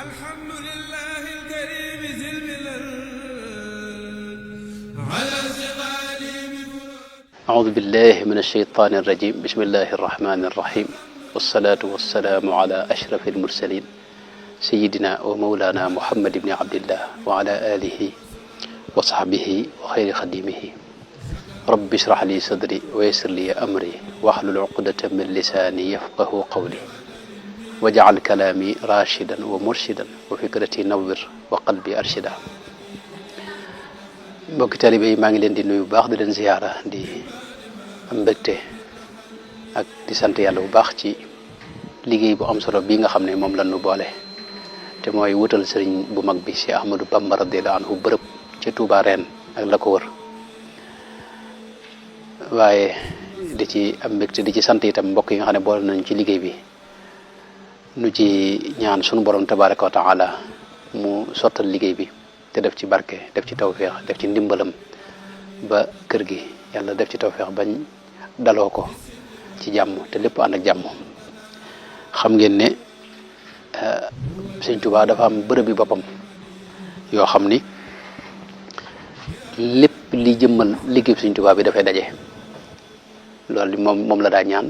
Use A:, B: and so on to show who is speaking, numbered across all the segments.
A: الحمد لله الكريم ذي الملل على استغالي
B: أعوذ بالله من الشيطان الرجيم بسم الله الرحمن الرحيم والصلاة والسلام على أشرف المرسلين سيدنا ومولانا محمد بن عبد الله وعلى آله وصحبه وخير خديمه رب اشرح لي صدري ويسر لي أمري واحلل عقدة من لساني يفقه قولي وجعل كلامي راشدا ومرشدا وفكرتي نور وقلبي أرشدا. mbokki taalibe yi maa ngi leen di nuyu bu baax di leen ziyaara di am mbégte ak di sant yàlla bu baax ci liggéey bu am solo bii nga xam ne moom la ñu boole te mooy wutal sëriñ bu mag bi si Ahmadou Bamba radiyallahu anhu bërëb ci Touba ren ak la ko wër waaye di ci am mbégte di ci sant itam mbokk yi nga xam ne boole nañu ci liggéey bi nu ci ñaan sunu borom tabaraka wa taala mu sottal liggéey bi te def ci barke def ci tawféex def ci ndimbalam ba kër gi yàlla def ci tawféex bañ daloo ko ci jàmm te lépp ànd ak jàmm. xam ngeen ne Sëñ Tuubaa dafa am bërëb bi boppam yoo xam ni lépp li jëmmal liggéey Sëñ Tuubaa bi dafay daje loolu moom la daa ñaan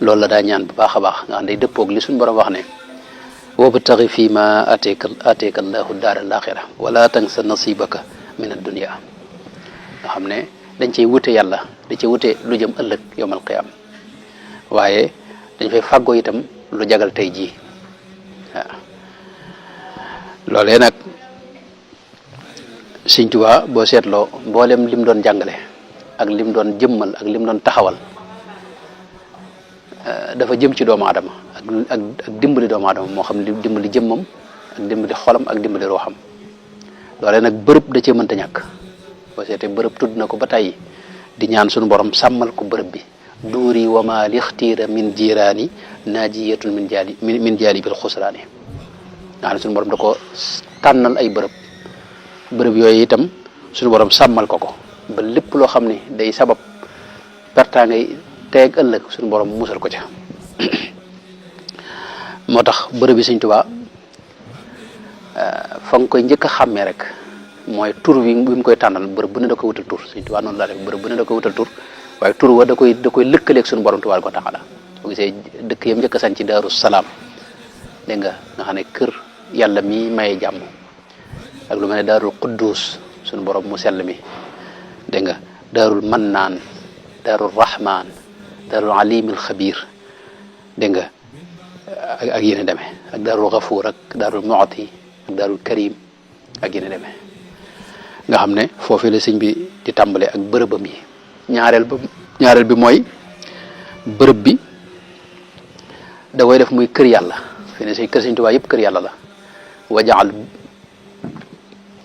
B: loolu la daa ñaan bu baax a baax nga xam ne dëppoog li suñu borom wax ne wabtaghi fii ma ateeka allahu daara al-axira wala tansa nasibaka min ad-dunya nga xam ne dañ cey wute yàlla da cey wute lu jëm ëllëg yawmal qiyaam waaye dañ fay fàggoo itam lu jagal tey jii waaw loolee nag Sëñ Tuubaa boo seetloo mboolem lim doon jàngale ak lim doon jëmmal ak lim doon taxawal dafa jëm ci doomu aadama ak dimbali doomu aadama moo xam dimbali jëmmam ak dimbali xolam ak dimbali ruuxam loolee nag bërëb da cee mënta ñàkk boo seetee bërëb tudd na ko ba tey di ñaan suñu borom sàmmal ko bërëb bi duuri wa ma lixtiira min jiraani naajiyatun min jaali bil xusraani nga xam ne suñu borom da ko tànnal ay bërëb yooyu itam suñu borom sàmmal ko ba lépp loo xam ne day sabab pertaa ngay teeg ëllëg suñu borom musal ko ca moo tax bërëb bi Sëñ Tuubaa fa nga koy njëkk a xàmmee rek mooy tur bi mu koy tànnal bërëb bu ne da koy wutal tur Sëñ Tuubaa noonu laa def bërëb bu ne da koy wutal tur waaye tur wa da koy lëkkaleeg suñu borom tabaaraka wa taala boo gisee dëkk yam njëkk a sañ ci Daaru Salaam dégg nga xam ne kër yàlla mi maye jàmm ak lu mel ne Daarul Quddus suñu borom mu sell mi dégg nga Daarul Mannaan Daarul Rahmaan Daarul Alimul Xabiir dégg nga ak yéen a demee ak Daarul Gafuur ak Daarul Mu'ti ak Daarul Karim ak yéen a demee nga xam ne foofii la sëñ bi di tàmbale ak bërëbam yi ñaareel bi mooy bërëb bi da koy def muy kër yàlla fi ne kër Sëñ Tuubaa yëpp kër yàlla la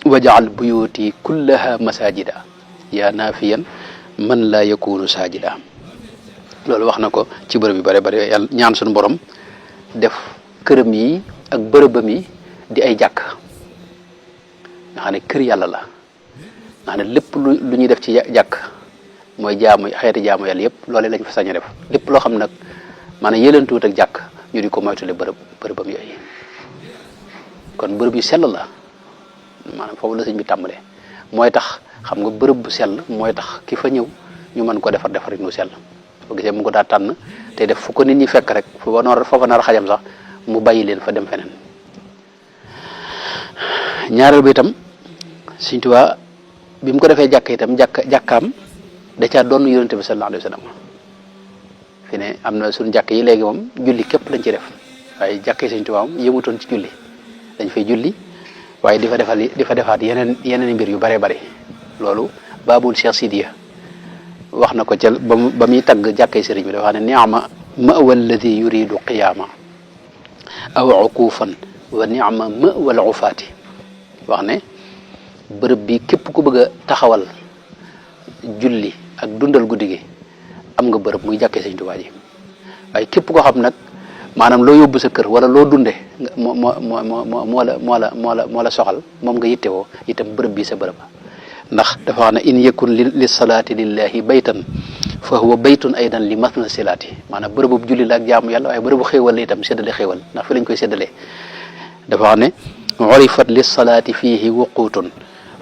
B: wajaal buyuti kullaha masajida yaa naafiyan man laa yakunu sajida loolu wax na ko ci bërëb yu bare bare yàlla ñaan suñu borom def këram yi ak bërëbam yi di ay jàkk nga xam ne kër yàlla la nga xam ne lépp lu ñuy def ci jàkk mooy xeeti jaamu yàlla yëpp loolee lañ fa sañ a def lépp loo xam nag maanaam yëlantuwut ak jàkk ñu di ko moytule bërëbam yooyu kon bërëb yu sell la maanaam foofu la sëñ bi tàmbalee mooy tax xam nga bërëb bu sell mooy tax ki fa ñëw ñu mën ko defar nu sell boo gisee mu ko daa tànn te def fu ko nit ñi fekk rek foofa nar a xajam sax mu bàyyi leen fa dem feneen ñaareel bi itam Sëñ Tuubaa bi mu ko defee jàkk itam jàkkaam da caa doon yonente bi sallallahu alayhi wa sallam fi ne am na suñu jàkk yi léegi moom julli képp lañ ci def waaye jàkk yi Sëñ Tuubaa moom yëmutoon ci julli dañ fay julli waaye di fa defaat yeneen mbir yu bare bare loolu Baabul Cheikh Sidiya wax na ko ca ba muy tagg jàkkay sëriñ bi dafa wax ne ni'ma ma'wa alladi yuridu qiyaama aw uquufan wa ni'ma ma'wa al ufaati wax ne bërëb bi képp ku bëgg a taxawal julli ak dundal guddi gi am nga bërëb muy jàkkee Sëñ Tuubaa ji waaye képp koo xam nag maanaam loo yóbbu sa kër wala loo dunde moo la soxal moom nga yittewoo itam bërëb bi sa bërëb ndax dafa wax ne in yakun li salaati lillahi baytan fa huwa baytun aydan li masna silaati maanaam bërëbu julli la ak jaamu yàlla waaye bërëbu xéewal la itam séddale xéewal ndax fi lañ koy séddalee dafa wax ne urifat li salaati fihi wuqutun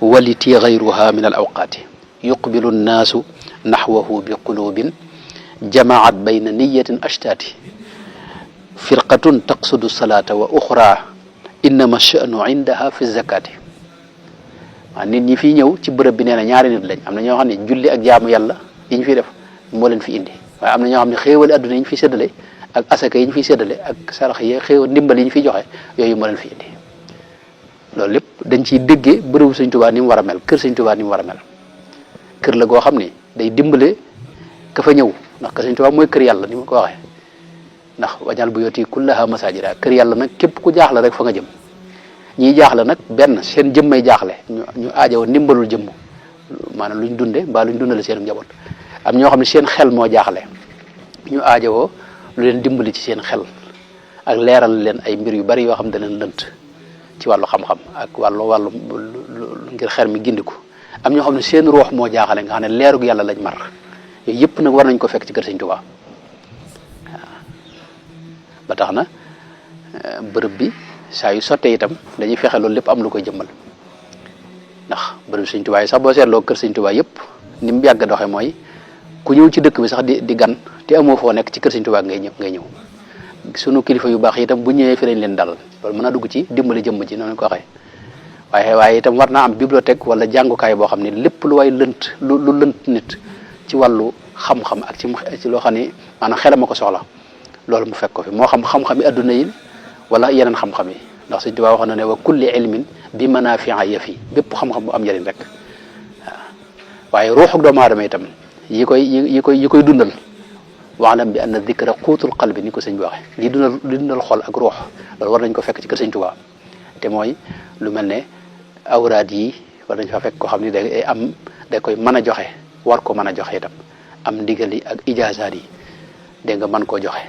B: waliti gayruha min al awqaati yuqbilu nnaasu naxwahu bi qulubin jamaat bayna niyatin ashtaati firqatun taqsudu salaata wa uxra innama sha'nu indaha fi zakati waaw nit ñi fii ñëw ci bërëb bi nee na ñaari nit lañ am na ñoo xam ne julli ak jaamu yàlla yi ñu fiy def moo leen fi indi waaye am na ñoo xam ne xéewali adduna yi ñu fiy séddale ak asaka yi ñu fiy séddale ak sarax yi xéewal ndimbal yi ñu fiy joxe yooyu moo leen fi indi loolu lépp dañ ciy déggee bërëbu Sëñ Tuubaa ni mu war a mel kër Sëñ Tuubaa ni mu war a mel kër la goo xam ni day dimbale ka fa ñëw ndax kër Sëñ Tuubaa mooy kër yàlla ni ma ko waxee ndax wajal bu yooti kullaha masajida kër yàlla nag képp ku jaaxle rek fa nga jëm ñiy jaaxle nag benn seen jëmmay jaaxle ñu aajowoo ndimbalul jëmm maanaam luñ dunde mbaa luñ dundale seen njaboot am ñoo xam ne seen xel moo jaaxle ñu aajowoo lu leen dimbali ci seen xel ak leeral leen ay mbir yu bari yoo xam ne leen lënt ci wàllu xam-xam ak wàllu ngir xel mi gindiku am ñoo xam ne seen ruux moo jaaxale nga xam ne leerug yàlla lañ mar yooyu yëpp nag war nañ ko fekk ci kër Sëñ Tuubaa ba tax na bërëb bi saa yu sottee itam dañuy fexe loolu lépp am lu koy jëmmal ndax bërëb Sëñ Tuubaa yi sax boo seetloo kër Sëñ Tuubaa yëpp ni mu yàgg doxe mooy ku ñëw ci dëkk bi sax di gan te amoo foo nekk ci kër Sëñ Tuubaa ngay ñëw sunu kilifa yu baax yi itam bu ñëwee fi lañ leen dalal loolu mën a dugg ci dimbali jëmm ci noonu ko waxee waaye itam war naa am bibliothèque wala jàngukaay boo xam ne lépp lu way lënt lu lënt nit ci wàllu xam-xam ak ci loo xam ne maanaam xelama ko soxla loolu mu fekk ko fi moo xam-xam yi adduna yi wala yeneen xam-xam yi ndax Sëñ Tuubaa wax na ne wa kulli ilmin bi manafia yafi bépp xam-xam bu am njëriñ rek waaw waaye ruuxuk doomu aadama itam yi koy dundal waalam bi anna dikra quutul qalbi ni ko sëñ bi waxe li dundal xol ak ruux loolu war nañ ko fekk ci kër Sëñ Tuubaa te mooy lu mel ne awraad yi war nañ fa fekk koo xam ne day koy mën a joxe war ko mën a joxe itam am ndigal yi ak ijaazaat yi dégg nga mën koo joxe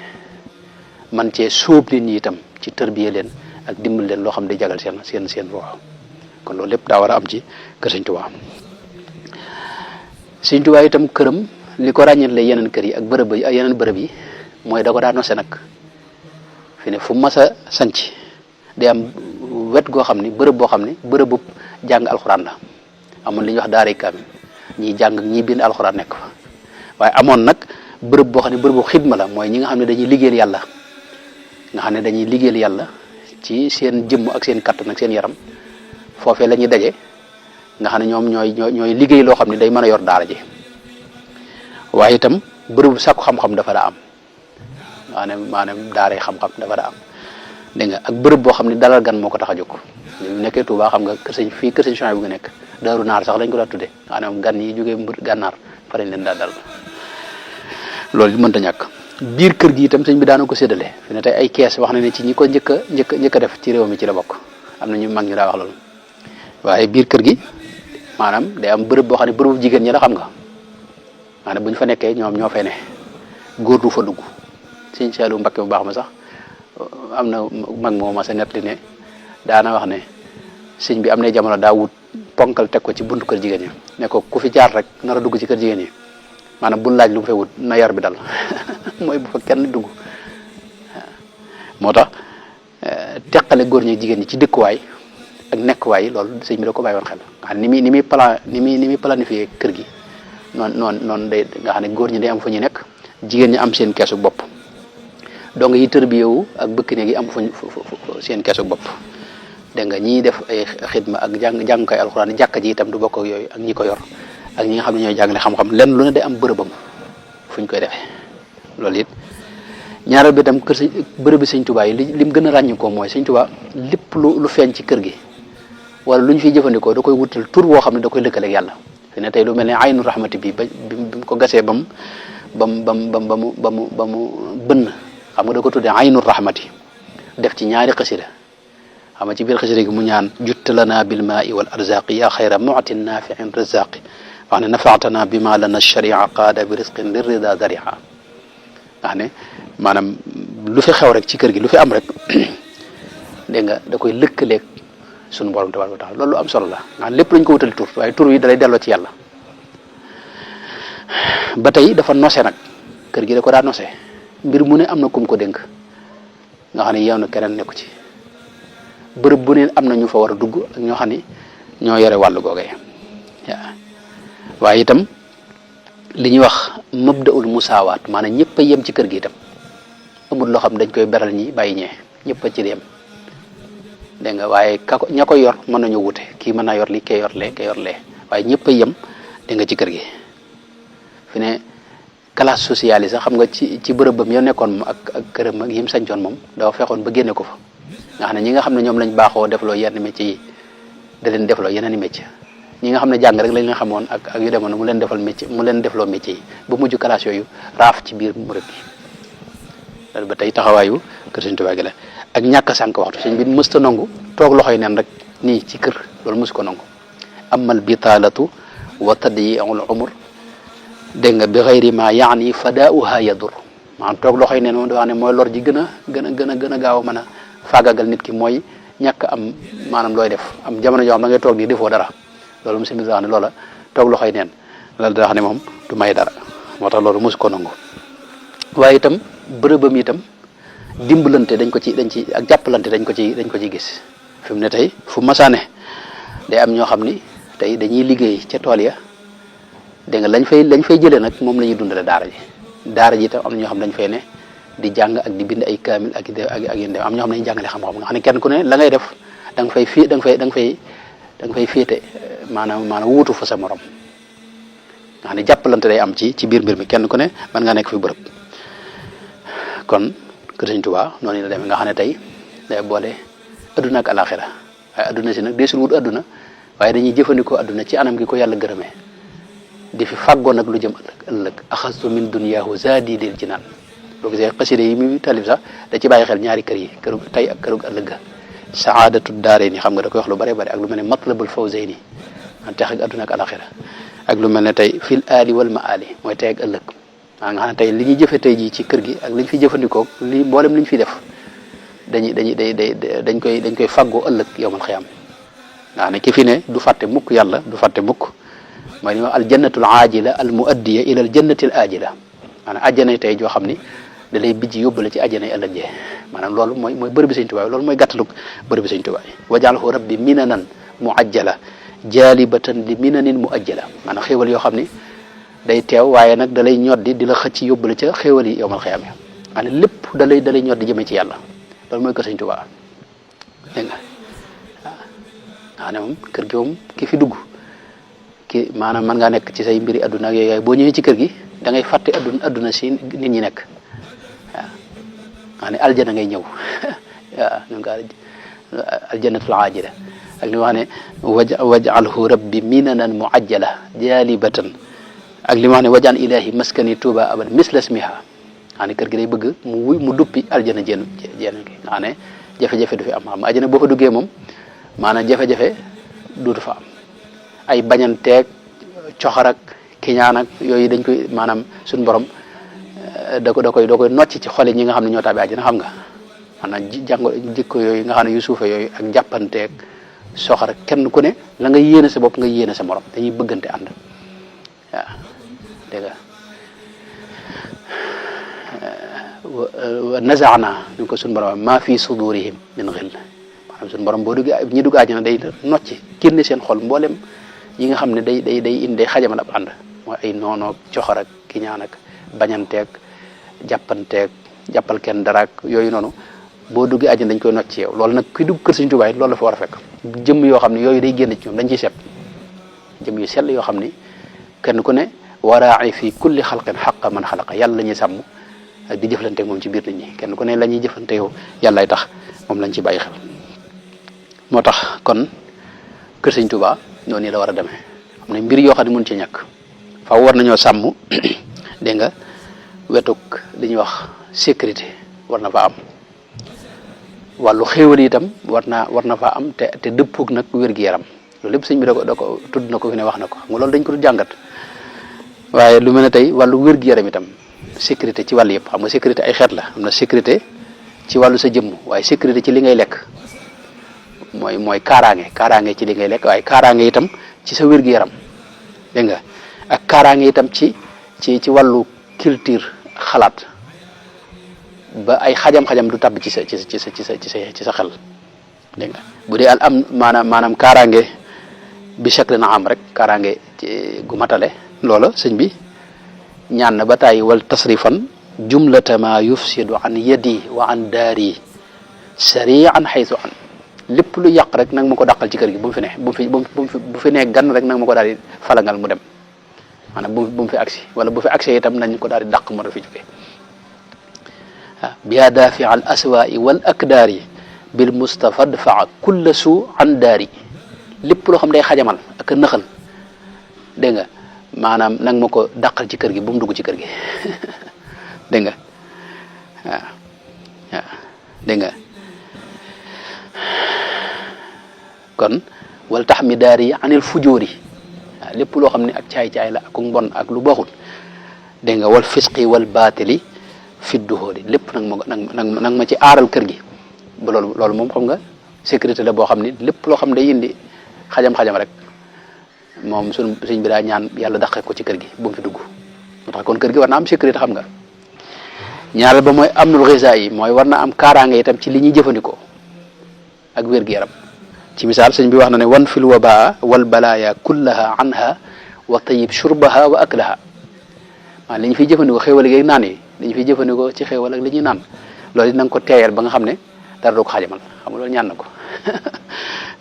B: man cee sóob nit ñi itam ci tërbiye leen ak dimbal leen loo xam ne day jagal seen ruux kon loolu lépp daa war a am ci kër Sëñ Tuubaa Sëñ Tuubaa itam këram li ko ràññeele yeneen kër yi ak yeneen bërëb yi mooy da ko daa nose nag fi ne fu mas a sanc day am wet goo xam ni bërëb boo xam ni bërëbu jàng alxuraan la amoon li ñuy wax daaray kaamil ñiy jàng ñi bind alxuraan nekk fa waaye amoon nag bërëb boo xam ne bërëbu xidma la mooy ñi nga xam ne dañuy liggéeyal yàlla nga xam ne dañuy liggéeyal yàlla ci seen jëmm ak seen kattan ak seen yaram foofee la ñuy daje nga xam ne ñoom ñooy liggéey loo xam ne day mën a yor daara ji waaye itam bërëbu sàkku xam-xam dafa daa am maanaam daaray xam-xam dafa daa am dégg nga ak bërëb boo xam ne dalal gan moo ko tax a jóg bu nekkee Touba xam nga kër Sëñ Chouaïbou bu nga nekk daaru naar sax lañ ko daa tudde maanaam gan yi jógee gànnaar fa lañ leen daa dal loolu mënta ñàkk biir kër gi itam sëñ bi daana ko séddale fi ne tey ay kees wax na ne ci ñi ko njëkk a def ci réew mi ci la bokk am na ñu mag ñu daa wax loolu waaye biir kër gi maanaam day am bërëb boo xam ne bërëbu jigéen ñi la xam nga maanaam bu ñu fa nekkee ñoom ñoo fay ne góor du fa dugg Sëñ Saliou Mbacké bu baax ma sax am na mag moo ma sa nett li ne daana wax ne sëñ bi am na jamono daa wut ponkal teg ko ci buntu kër jigéen ñi ne ko ku fi jaar rek nar a dugg ci kër jigéen ñi maanaam bul laaj lu mu fay wut na yar bi dal mooy bu fa kenn dugg moo tax teqale góor ñi jigéen ñi ci dëkkuwaay ak nekkuwaay loolu sëñ bi da ko bàyyi woon xel nga xam ne ni muy planifié kër gi noonu day nga xam ne góor ñi day am fa ñu nekk jigéen ñi am seen keesu bopp donc yi tërbiyewu ak bëkk néeg yi am fuñ seen keesu bopp dégg nga ñiy def ay xidma ak jàngukaay alxuraan jàkka ji itam du bokk ak yooyu ak ñi ko yor ak ñi nga xam ne ñooy jàngale xam-xam lenn lu ne day am bërëbam fuñ koy defee loolu it ñaareel bi itam bërëbi Sëñ Tuubaa yi li mu gën a ràññi ko mooy Sëñ Tuubaa lépp lu feeñ ci kër gi wala lu ñu fiy jëfandikoo da koy wutal tur woo xam ne da koy lëkkale ak yàlla fi ne tey lu mel ne aynu rahmati bi bi mu ko gasee ba mu bënn xam nga da ko tuddee aynu rahmati def ci ñaari xasida xam nga ci biir xasida gi mu ñaan juttalana bil maa'i wal arzaqi ya xayra mu'tin nafi'in razaqi wax ne nafaatana bima lana sharia qaada bi risqin lirrida daria wax ne maanaam lu fi xew rek ci kër gi lu fi am rek dégg nga da koy lëkkaleeg suñu borom tabaraka wa taala loolu am solo la nga lépp lañ ko wutal tur waaye tur yi dalay delloo ci yàlla ba tey dafa nose nag kër gi da ko daa nose mbir mu ne am na kum ko dénk nga xam ne yow na keneen nekku ci bërëb bu ne am na ñu fa war a dugg ak ñoo xam ne ñoo yore wàllu googee waaye itam li ñuy wax mabda'ul musaawaat maanaam ñëpp a yem ci kër gi itam amul loo xam dañ koy beral ñi bàyyi ñee ñëpp a ci yem dégg nga waaye ña koy yor mën nañu wute kii mën naa yor li kee yor lee waaye ñëpp a yem dégg nga ci kër gi fi ne classe sociale yi sax xam nga ci bërëbam ya nekkoon moom ak këram ak yim sañcoon moom dafa fexoon ba génne ko fa nga xam ne ñi nga xam ne ñoom lañ baaxoo defloo yenn métier yi da leen defloo yeneen i métier ñi nga xam ne jàng rek lañ leen xamoon ak yu demoon mu leen defloo métier yi ba mujj classe yooyu raaf ci biir bërëb bi loolu ba tey taxawaayu kër Sëñ Tuubaa gi la ak ñàkk a sànq waxtu sëñ bi mësta nangu toog loxoy neen rek nii ci kër loolu mësu ko nangu amal bitaalatu wa tadyi'ul umur dégg nga bi xayri ma yaani fadaa'uha yadur maanaam toog loxoy neen moom dafa wax ne mooy lor ji gën a gaaw a mën a faagagal nit ki mooy ñàkk am maanaam looy def am jamono joo xam da ngay toog di defoo dara loolu monsieur Moussa wax ne loola toog loxoy neen loolu da wax ne moom du may dara moo tax loolu mosu ko nangu waaye itam bërëbam itam dimbalante dañ ci ak jàppalante dañ ko ci gis fi mu ne tey fu masaane day am ñoo xam ni tey dañuy liggéey ca tool ya dégg nga lañ fay jëlee nag moom la ñuy dundale daara ji itam am na ñoo xam dañ fay ne di jàng ak di bind ay kaamil ak yéen am ñoo xam ne dañuy jàngale xam-xam nga xam ne kenn ku ne la ngay def da nga fay féete maanaam wuutu fa sa morom nga xam ne jàppalante day am ci biir mbir mi kenn ku ne mën nga nekk fi bërëb kon kër Sëñ Tuubaa noonu la demee nga xam ne tey day boole adduna ak alaxira waaye adduna si nag deesul wut adduna waaye dañuy jëfandikoo adduna ci anam gi ko yàlla gërëmee di fi fàggoo nag lu jëm ëllëg axastu min duniyaahu zaadi lil jinaan boo gisee xasida yi muy talib sax da ci bàyyi xel ñaari kër yi këru tey ak këru ëllëg ga saadatu daarayni xam nga da koy wax lu bare bare ak lu mel ne matlabul fawzayni an teex ak adduna ak alaxira ak lu mel ne tey fil aali wal maali mooy tey ak ëllëg nga xam ne tey li ñuy jëfe tey jii ci kër gi ak li ñu fi jëfandikoo li mboolem li ñu fi def dañ koy fàggoo ëllëg yowmal xiyaam nga xam ne ki fi ne du fàtte mukk yàlla du fàtte mukk mooy li ma aljannatul aajila al muaddiya ila al jannatil aajila maanaam àjjana tey joo xam ni da lay bijji yóbbale ci àjjana yi ëllëg jee maanaam loolu mooy bërëb Sëñ Tuubaa loolu mooy gàttalug bërëb Sëñ Tuubaa wajalhu rabbi minanan muajjala jaalibatan li minanin muajjala maanaam xéewal yoo xam ni day teew waaye nag da lay ñoddi di la xëcc yóbbale ca xéewal yi yowmal xiyaam ya maanaam lépp da lay ñoddi jëmee ci yàlla loolu mooy kër Sëñ Tuubaa dégg nga waaw ne moom kër gi moom ki fi dugg ki maanaam mën ngaa nekk ci say mbiri adduna ak yooyu boo ñëwee ci kër gi da ngay fàtte adduna si nit ñi nekk waaw maa ne aljana ngay ñëw waaw nu nga aljannatul aajila ak li wax ne wajalhu rabbi minanan muajjala jalibatan ak li wax ne wajaan ilahi maskani tuuba abad misla smiha nga ne kër gi day bëgg mu duppi aljana jéen nga xam ne jafe-jafe du fi am aljana boo fa duggee moom maanaam jafe-jafe duutu fa am ay bañanteeg coxar ak kiñaan ak yooyu dañ koy maanaam suñu borom da koy nocc ci xole ñi nga xam ne ñoo taabi àjjana xam nga maanaam jikko yooyu nga xam ne yu suufe yooyu ak jàppanteeg soxar ak kenn ku ne la nga yéene sa bopp nga yéene sa morom dañuy bëggante ànd waaw dégg nga nazaana ñu ko suñu borom maa fi sudurihim min xill maanaam suñu borom boo duggee ñi dugg àjjana day nocci génne seen xol mboolem yi nga xam ne day indi xajamal ab ànd mooy ay noonoog coxor ak kiñaan ak bañanteeg jàppanteeg jàppal kenn dara ak yooyu noonu boo duggee àjjana dañ koy nocc ci yow loolu nag kuy dugg kër Sëñ Tuubaa loolu la fa war a fekk jëmm yoo xam ne yooyu day génn ci ñoom dañ ciy seet jëmm yu sell yoo xam ni kenn ku ne waraa'i fi kulli xalqin xaqa man xalaqa yàlla la ñuy sàmm ak di jëflanteeg moom ci biir nit ñi kenn ku ne la ñuy jëflante yow yàllaay tax moom lañ ci bàyyi xel moo tax kon kër Sëñ Tuubaa noonu la war a demee am na mbir yoo xam ne mun ci ñàkk faaw war nañoo sàmm dégg nga wetuk li ñuy wax sécurité war na fa am wàllu xéewal itam war na fa am te dëppoog nag wér-gi-yaram loolu lépp sëñ bi da ko tudd na ko fi ne wax na ko xam nga loolu dañ ko jàngat waaye lu mel ne tey wàllu wér-gi-yaram itam sécurité ci wàll yëpp xam nga sécurité ay xeet la am na sécurité ci wàllu sa jëmm waaye sécurité ci li ngay lekk mooy kaaraange ci li ngay lekk waaye kaaraange itam ci sa wér-gu-yaram dégg nga ak kaaraange itam ci wàllu culture xalaat ba ay xajam-xajam du tabb ci sa xel dégg nga bu dee al am maanaam kaaraange bi shakl na am rek kaaraange gu matale loola sëñ bi ñaan na ba tàyyi wal tasrifan jumlata ma yufsidu an yadi wa an daari sari'an haythu an lépp lu yàq rek nag ma ko dàqal ci kër gi bu mu fi ne gan rek nag ma ko daal di falangal mu dem maanaam bu mu fi agsi wala bu fi agsi itam nañ ko daal di dàq mu fi jóge waaw biya dafi al aswa'i wal akdaari bil mustafa dfaa kulla su an daari lépp loo xam day xajamal ak a nëxal dégg nga maanaam nag ma ko dàqal ci kër gi bu mu dugg ci kër gi dégg nga waaw dégg nga kon wal taxmi daari anil fujóori waaw lépp loo xam ne ak caay-caay la ak mbon ak lu baaxul dégg nga wal fisqi wal baatili fi duhóori lépp nag ma ci aaral kër gi ba loolu moom xam nga sécurité la boo xam ni lépp loo xam day indi xajam-xajam rek moom suñ bi daa ñaan yàlla daqe ko ci kër gi bu mu fi dugg moo tax kon kër gi war na am sécurité xam nga ñaareel ba mooy amnul ghizaa yi mooy war na am kaaraange itam ci li ñuy jëfandikoo ak wér-gu-yaram ci misaal sëñ bi wax na ne wan fil wabaa wal balaaya kullaha anha wa tayyib shurbaha wa aklaha li ñu fiy jëfandikoo xéewal gi naan yi li ñu fiy jëfandikoo ci xéewal ak li ñuy naan loolu it na nga ko teeyal ba nga xam ne dara du ko xajamal xam nga loolu ñaan na ko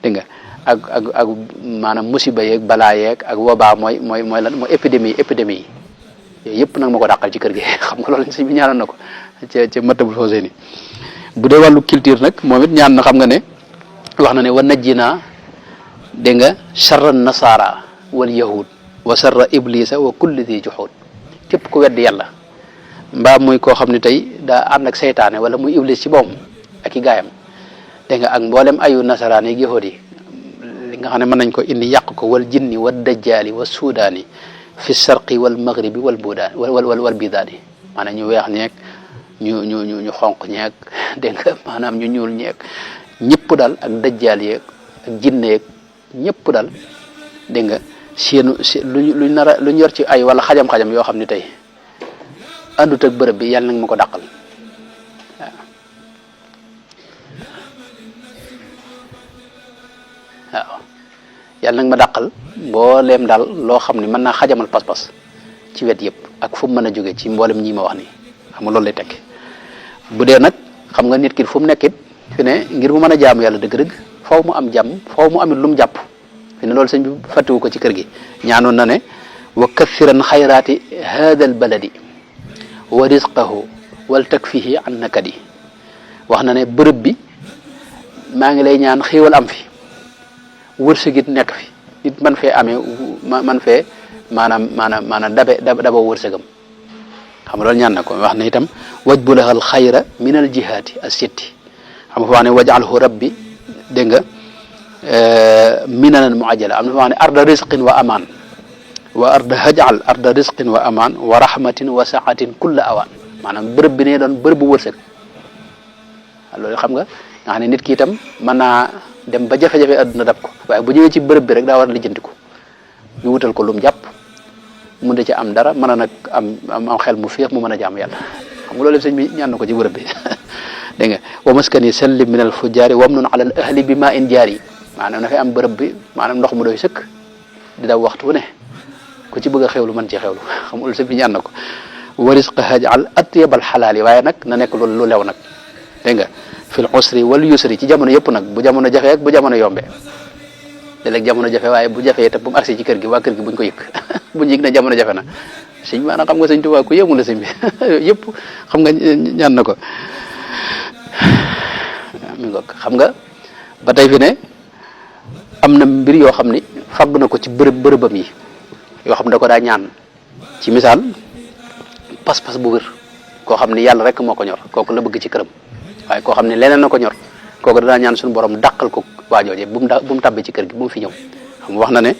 B: dégg nga ak maanaam musiba yeeg balaa yeeg ak wabaa mooy lan mooy épidémie yi yooyu yëpp nag ma ko dàqal ci kër gi xam nga loolu sëñ bi ñaanoon na ko ca Matlabul Fawzayni bu dee wàllu culture nag moom it ñaan na xam nga ne wax na ne wa najjina dégg nga charra nasara wal yahud wa charra iblisa wa kulli di juhud képp ku weddi yàlla mbaa muy koo xam ne tey daa ànd ak seytaane wala muy iblis ci boom ak i gaayam dégg nga ak mboolem ayu nasaraan yi yahud yi li nga xam ne mën nañ ko indi yàq ko wal jinni wa dajjali wa suudaani fi sarqi wal maghribi wal budaani wal bidaani maanaam ñu weex ñeeg ñu xonq ñeeg dégg nga maanaam ñu ñuul ñeeg ñëpp daal ak dajjal yeeg ak jinne yeeg ñëpp daal dégg nga luñ yor ci ay wala xajam-xajam yoo xam ne tey àndut ak bërëb bi yàlla nag ma ko dàqal waaw yàlla nag ma dàqal mbooleem daal loo xam ne mën naa xajamal pas-pas ci wet yëpp ak fu mu mën a jóge ci mboolem ñi ma wax nii xam nga loolu lay tekki bu dee nag xam nga nit ki fu mu nekkit fi ne ngir mu mën a jaamu yàlla dëgg-dëgg faw mu am jàmm faw mu amit lu mu jàpp fi ne loolu sëñ bi fàttewu ko ci kër gi ñaanoon na ne wa kathiran xayraati hada al baladi wa rizqahu wal takfihi an nakadi wax na ne bërëb bi maa ngi lay ñaan xéewal am fi wërsëgit nekk fi nit man fee amee man fee maanaam daboo wërsëgam xam nga loolu ñaan na ko wax na itam wajbulahal xayra min al jihaati as sitti xam nga fa wax ne wajalhu rabbi dégg nga minanan muajjala am na fa wax ne arda risqin wa amaan wa arda risqin wa amaan wa rahmatin wa saatin kulla awaan maanaam bërëb bi ne doon bërëb bu wërsëg loolu xam nga nga xam ne nit ki itam mën naa dem ba jafe-jafe adduna dab ko waaye bu ñëwee ci bërëb bi rek daa war a lijjanti ko ñu wutal ko lu mu jàpp mun da ci am dara mën a nag am xel mu féex mu mën a jaamu yàlla xam nga loolu sëñ bi ñaan na ko ci bërëb bi dégg nga wa maskani sallim min al fujaari wamnun ala al ahli bi ma in jaari maanaam dafay am bërëb bi maanaam ndox mu doy sëkk di daw waxtu wu ne ku ci bëgg a xewlu mën ci xewlu xam nga loolu sëñ bi ñaan na ko wa risqa hajal atyabal xalaal yi waaye nag na nekk loolu lu lew nag dégg nga fil usri wal yusri ci jamono yëpp nag bu jamono jafe ak bu jamono yombe léeg-léeg jamono jafe waaye bu jafee itam bu mu agsi ci kër gi waa kër gi buñ ko yëg buñ yëg ne jamono jafe na sëñ maanaam xam nga sëñ Tuubaa ku yëmu la sëñ bi yëpp xam nga ñaan na ko mi ngoog xam nga ba tey fi ne am na mbir yoo xam ni fàgg na ko ci bërëbam yi yoo xam ne da ko daa ñaan ci misaal pas-pas bu wér koo xam ni yàlla rek moo ko ñor kooku la bëgg ci këram waaye koo xam ne leneen na ko ñor kooku danaa ñaan suñu borom dàqal ko waajooje bu mu tàbbi ci kër gi bu mu fi ñëw xam nga wax na ne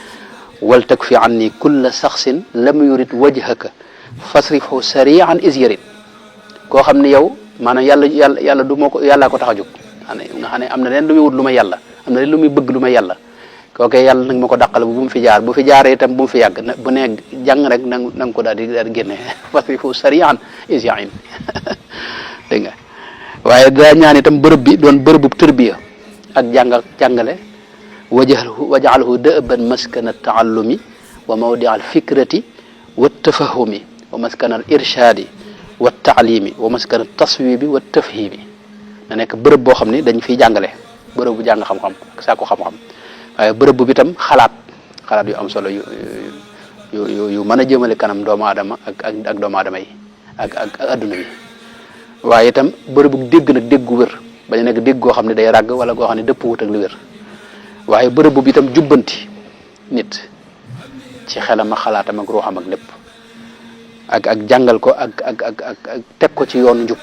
B: wal takfi anni kulla saxsin lam yurid wajhaka fasrifhu sari'an is yarid koo xam ne yow maanaam yàlla du moo ko yàllaa ko tax a jóg nga xam ne am na leen lu muy wut lu may yàlla am na lu muy bëgg lu may yàlla kooke yàlla nag ma ko dàqal bu mu fi jaar bu fi jaaree itam bu mu fi yàgg bu ne jàng rek na nga ko daal di génne parce que foofu sariyan isyain dégg nga waaye daa ñaan itam bërëb bi doon bërëbu tërbiya ak jàngale waj'alhu da'ban maskana taallumi wa mawdia al fikrati wa tafahumi wa maskana al irshadi wa taalimi wa maskana taswibi wa tafhimi na nekk bërëb boo xam ne dañ fiy jàngale bërëb bu jàng xam-xam saako xam-xam waaye bërëb bu itam xalaat yu am solo yu mën a jëmale kanam doomu aadama ak doomu aadama yi ak adduna bi waaye itam bërëb bu dégg nag dégg gu wér bañ a nekk dégg goo xam ne day ràgg wala goo xam ne dëpp wut ak lu wér waaye bërëb bu itam jubbanti nit ci xelam ak xalaatam ak ruuxam ak lépp ak jàngal ko ak teg ko ci yoonu njub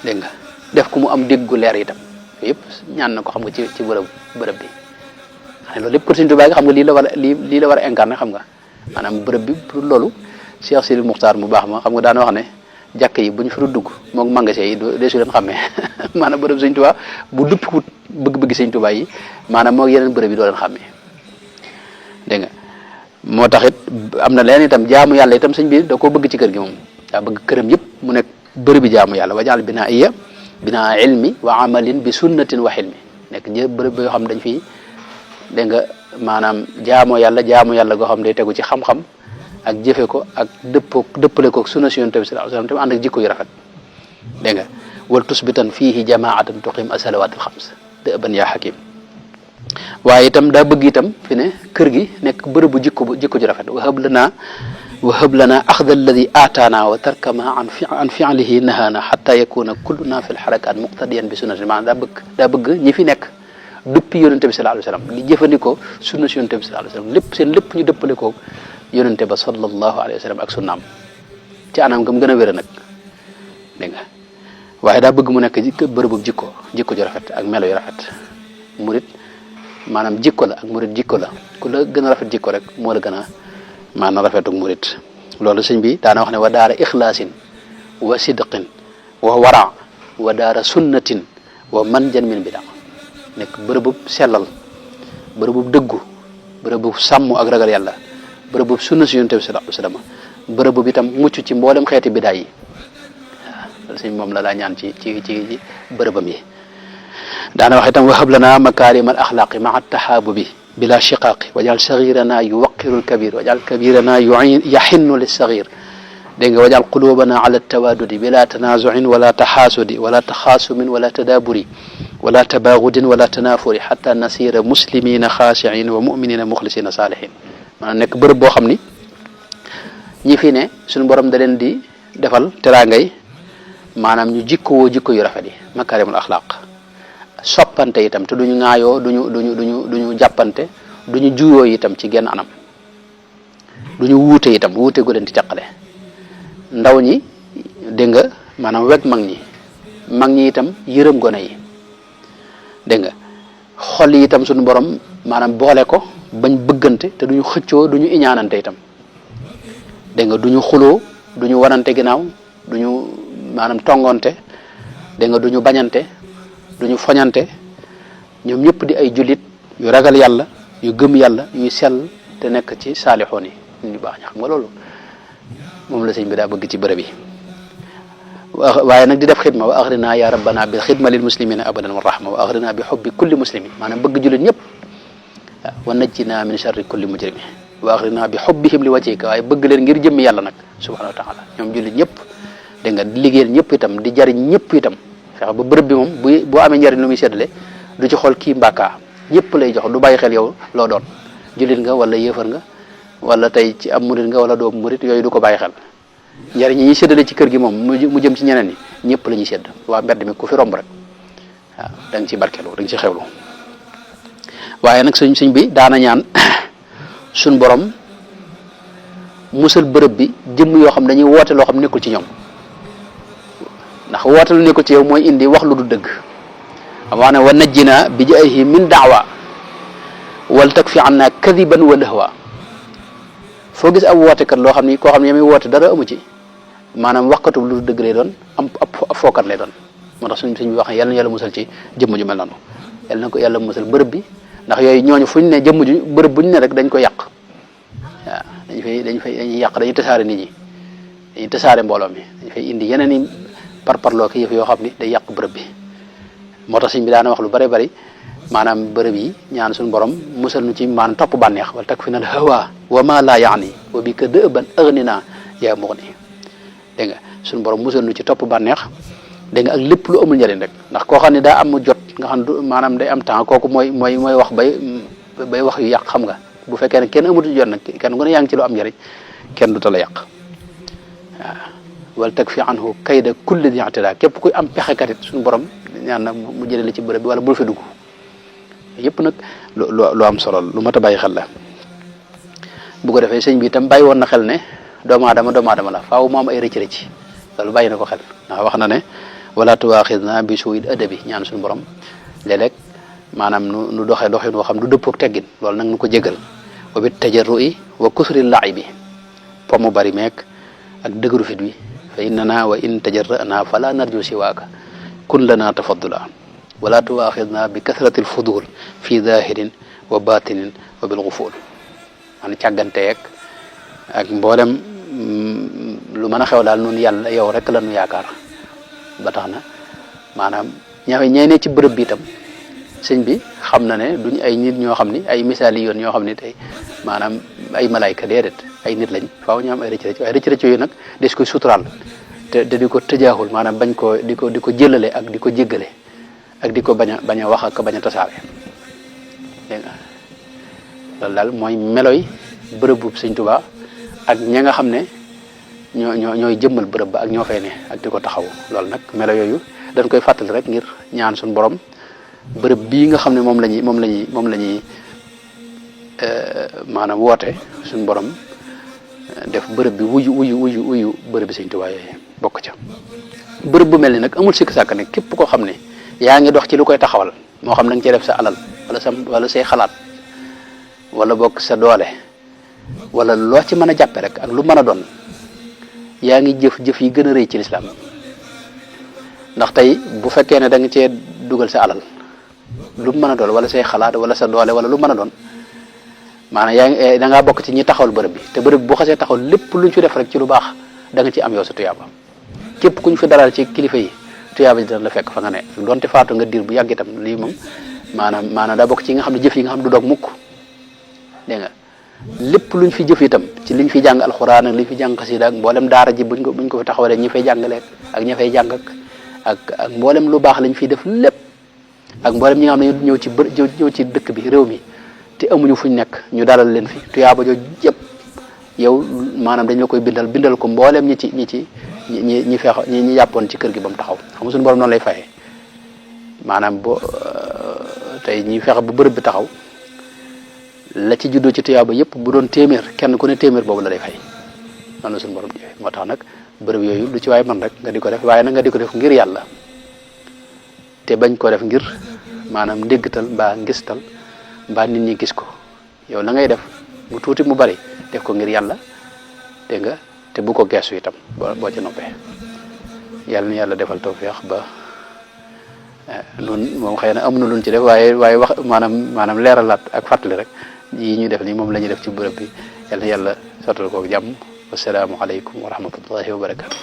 B: dégg nga def ko mu am déggu leer itam yëpp ñaan na ko xam nga ci bërëb bi xam loolu lépp ko Sëriñ Tuubaa xam nga lii la war a incarné xam nga maanaam bërëb bi pour loolu Cheikh Sidi Muxtaar mu baax ma xam nga daana wax ne jàkk yi bu ñu fi dugg moom magasin yi deesu leen xàmmee maanaam bërëb Sëriñ Tuubaa bu duppiwut bëgg-bëgg Sëriñ Tuubaa yi maanaam moo yeneen bërëb yi doo leen xàmmee dégg nga moo tax it am na leen itam jaamu yàlla itam sëñ bi da koo bëgg ci kër gi moom daa bëgg këram yëpp mu nekk bërëb bi jaamu yàlla wajaal binaa ilmi wa amalin bi sunnatin wa xilmi nekk bërëb yoo xam dañ fi dégg nga maanaam jaamoo yàlla goo xam day tegu ci xam-xam ak jëfe ko ak dëppale ko sunna si Yonent bi sallallahu alayhi wasallam tam ànd ak jikko yu rafet dégg nga wal tusbitan fiihi jamaatan tuqim as-salawaatil xams dëban yaa xakim waaye itam daa bëgg itam fi ne kër gi nekk bërëbu jikko ju rafet wahab lana axda alladi aataana wa tarkama an fi'lihi nahaana xata yakuna kulluna fi lxarakat muqtadiyan bi sunnati maanaam daa bëgg ñi fi nekk duppi yonente bi sallallahu alayhi wasallam li jëfandikoo sunna si yonente bi sallallahu alayhi wasallam lépp ñu dëppale ko yonente ba sallallahu alayhi wasallam ak sunnaam ci anam gam gën a wér nag dégg nga waaye daa bëgg mu nekk bërëbu jikko ju rafet ak melo yu rafet murit maanaam jikko la ak murit jikko la ku la gën a rafet jikko rek moo la gën a maanaam rafetuk murit loolu sëñ bi daana wax ne wa daara ixlaasin wa sidqin wa wara wa daara sunnatin wa manjan min bida nekk bërëbub sellal bërëbub dëggu bërëbub sàmm ak ragal yàlla bërëbub sunna si Yonent bi sallallahu alayhi wasallam bërëbub itam mucc ci mboolem xeeti bidaay yi waaw loolu sëñ moom la daa ñaan ci bërëbam yi daana wax itam wahab lana makarim al axlaaqi maa tahaabubi bila shiqaaqi wajal saxirana yuwaqiru lkabir wajal kabirana yaxinnu lissaxir dégg nga wajal qulubana ala tawadudi bila tanazuin wala taxaasudi wala taxaasumin wala tadaaburi wala tabaagudin wala tanafuri xata nasira muslimina xaashiin wa muminina muxlisina saalihin maanaam nekk bërëb boo xam ni ñi fi ne suñu borom da leen di defal teraangay maanaam ñu jikkowoo jikko yu rafet yi makarimul axlaaq soppante itam te duñu ŋaayoo duñu jàppante duñu juyoo itam ci genn anam duñu wuute itam wuute gu leen di teqale ndaw ñi dégg nga maanaam weg mag ñi itam yërëm gone yi dégg nga xol yi itam suñu borom maanaam boole ko bañ bëggante te duñu xëccoo duñu iñaanante itam dégg nga duñu xuloo duñu wanante ginnaaw duñu maanaam tongonte dégg nga duñu bañante duñu foñante ñoom ñëpp di ay jullit yu ragal yàlla yu gëm yàlla yuy sell te nekk ci saalixoon yi ñu baax ña xam nga loolu moom la sëñ bi daa bëgg ci bërëb yi waaye nag di def xidma wa axrina ya rabbana bil xidma lil muslimina abadan wa rahma wa axrina bi xubbi kulli muslimin maanaam bëgg jullit ñëpp wa najjina min sharri kulli mujrimi wa axrina bi xubbihim li wajhika waaye bëgg leen ngir jëmmi yàlla nag subhanahu wa taala ñoom jullit ñëpp dégg nga di liggéeyal ñëpp itam di jariñ ñëpp itam fexe ba bërëb bi moom boo amee njariñ lu muy séddale du ci xool kii mbàkkaa ñëpp lay jox du bàyyi xel yow loo doon jullit nga wala yéefar nga wala tey ci am murit nga wala doo murit yooyu du ko bàyyi xel njariñ yi ñuy séddale ci kër gi moom mu jëm ci ñeneen ñi ñëpp la ñuy sédd waa mbedd mi ku fi romb rek waaw da nga ci barkeelu da nga ci xewlu waaye nag suñ bi daana ñaan suñ borom musal bërëb bi jëmm yoo xam dañuy woote loo xam nekkul ci ñoom ndax woote lu nekkul ci yow mooy indi wax lu du dëgg wax ne wa najjina bi jaahi min daawa wal takfi anna kadiban wa lahwa foo gis ab wootekat loo xam ni koo xam ne yami woote dara amu ci maanaam waxkatu lu dëgg lay doon ab fookat lay doon moo tax suñ bi wax ne yàlla na yàlla musal ci jëmm ju mel noonu yàlla na ko yàlla musal bërëb bi ndax yooyu ñooñu fuñ ne jëmm ju bërëb buñ ne rek dañ ko yàq waaw dañuy yàq dañuy tasaare nit ñi dañuy tasaare mbooloo mi dañ fay indi yeneen i parparloo ki yëf yoo xam ni day yàq bërëb bi moo tax sëñ bi daana wax lu bari bari maanaam bërëb yi ñaan suñu borom musal nu ci maanaam topp bànneex wala tak fi na hawa wa ma la yaani wa bi ka dëban aghnina yaa mughni dégg nga suñu borom musal nu ci topp bànneex dégg nga ak lépp lu amul njëriñ rek ndax koo xam ne daa am jot nga xam ne maanaam day am temps kooku mooy wax bay wax yu yàq xam nga bu fekkee ne kenn amatu jot nag kenn ku ne yaa ngi ci lu am njëriñ kenn du ta la yàq waaw wala tag fi anhu kayda kulli di i'tida képp kuy am pexekat it suñu borom ñaan na mu jëlee la ci bërëb bi wala bul fi dugg yëpp nag lu am solo lu mat a bàyyi xel la bu ko defee sëñ bi itam bàyyi woon na xel ne doomu aadama la faaw mu am ay rëcc-rëcc loolu bàyyi na ko xel ndax wax na ne wala tuwaaxidna bi suu'il adabi ñaan suñu borom léeg-léeg maanaam nu doxee doxin woo xam du dëppook teggin loolu nag nu ko jégal wa bit tajarru'i wa kusri la'ibi po mu bari meek ak dëgëru fit wi fa innana wa in tajarra'na fala narju siwaaka kun lana tafaddula wala tuwaaxidna bi kasrati alfudul fi zahirin wa batinin wa bil ghuful maanaam càggante yeeg ak mboolem lu mën a xew daal nun yàlla yow rek la nu yaakaar ba tax na maanaam ñee ne ci bërëb bi itam sëñ bi xam na ne duñ ay nit ñoo xam ni ay misaali yoon ñoo xam ni tey maanaam ay malayka déedéet ay nit lañ faaw ñu am ay rëcc-rëcc waaye rëcc-rëcc yooyu nag des koy suturaal te di ko tëjaaxul maanaam bañ koo di ko jëlale ak di ko jéggale ak di ko bañ a wax ak bañ a tasaare dégg nga loolu daal mooy meloy bërëb bu sëñ Tuubaa ak ña nga xam ne ñooy jëmmal bërëb ba ak ñoo fay ne ak di ko taxawu loolu nag melo yooyu dañ koy fàttali rek ngir ñaan suñu borom bërëb bii nga xam ne moom la ñuy maanaam woote suñu borom def bërëb bi wuyu bërëb bi sëñ Tuubaa yooyu bokk ca bërëb bu mel ni nag amul sikk sàkk ne képp koo xam ne yaa ngi dox ci lu koy taxawal moo xam da nga cee def sa alal wala say xalaat wala bokk sa doole wala loo ci mën a jàppe rek ak lu mën a doon yaa ngi jëf yi gën a rëy ci lislaam ndax tey bu fekkee ne da nga cee dugal sa alal lu mën a doon wala say xalaat wala sa doole wala lu mën a doon maanaam yaa ngi da ngaa bokk ci ñi taxawal bërëb bi te bërëb bi bu xasee taxaw lépp luñ fi def rek ci lu baax da nga ci am yow sa tuyaaba képp kuñ fi dalal ci kilifa yi tuyaaba ji dana la fekk fa nga ne donte faatu nga diir bu yàgg itam lii moom maanaam daa bokk ci nga xam ne jëf yi nga xam du doog mukk dégg nga lépp luñ fi jëf itam ci liñ fi jàng alxuraan ak liñ fi jàng xasida ak mboolem daara ji buñ ko fi taxawalee ñi fay jàngaleeg ak ña fay jàng ak mboolem lu baax lañ fiy def lépp ak mboolem ñi nga xam ne ñëw ci dëkk bi réew mi te amuñu fuñ nekk ñu dalal leen fi tuyaaba jooju yëpp yow maanaam dañ la koy bindal ko mboolem ñi yàppoon ci kër gi ba mu taxaw xam nga suñu borom noonu lay fayee maanaam tey ñi fexe bu bërëb bi taxaw la ci juddoo ci tuyaaba yëpp bu doon téeméer kenn ku ne téeméer boobu la lay fay noonu la suñu borom jëfee moo tax nag bërëb yooyu lu ci waay man rek nga di ko def waaye nag nga di ko def ngir yàlla te bañ ko def ngir maanaam ndéggtal mbaa ngistal mbaa nit ñi gis ko yow la ngay def mu tuuti mu bari def ko ngir yàlla dégg nga te bu ko geesu itam boo ca noppee yàlla na yàlla defal tawfeex ba nun moom xëy na amuñu luñ ci def waaye wax maanaam leeralaat ak fàttali rek yi ñuy def nii moom la ñuy def ci bërëb bi yàlla na yàlla sottal koog jàmm wasalaamu aleykum wa rahmatullahi wa barakatu